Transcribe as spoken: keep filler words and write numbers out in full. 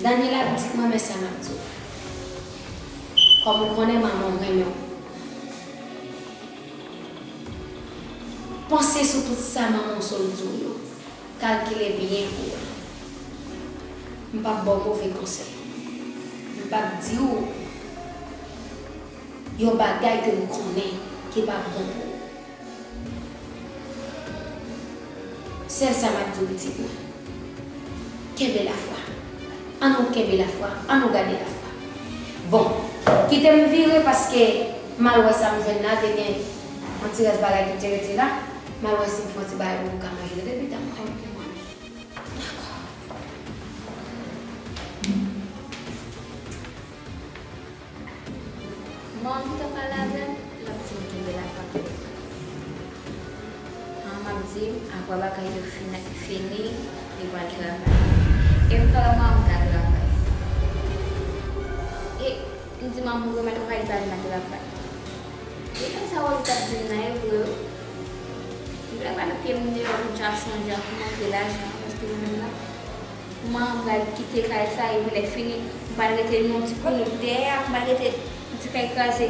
Daniela, pitit mwen, men sa m ap di w. Kòm ou konnen manman w renmen w, panse sou tout sa manman w sot di w yo. Kalkile byen pou wè. M p ap ba w move konsèy. M p ap di w yon bagay ke m konnen ki p ap bon pou ou. Sèl sa m ap di w, pitit mwen. Kenbe lafwa. Ann nou kenbe lafwa. Ann nou gade lafwa. Bon, kite m vire paske m al wè sa m jwenn la, te gen yon ti rès bagay ki te rete la. M al wè si m fè yon ti bagay pou nou ka manje. Depi tan m. Dakò. Manman m ki t ap pale avè m, l ap di m kenbe lafwa. Manman m ap di m, apre bagay yo fini, fini, li pral travay. E m pa wè manman m ka travay. E m di manman m, vrèman, li pa ka travay. E sa Rose t ap di m nan, e vre wi. M vle pale pye m deyò pou m ka chonje a, pou m antre lajan, paske mwen menm nan, kouman m pral kite kay sa, epi lè fini, m pral rete nan yon ti kounouk dèyè a, m pral rete yon ti kay kraze.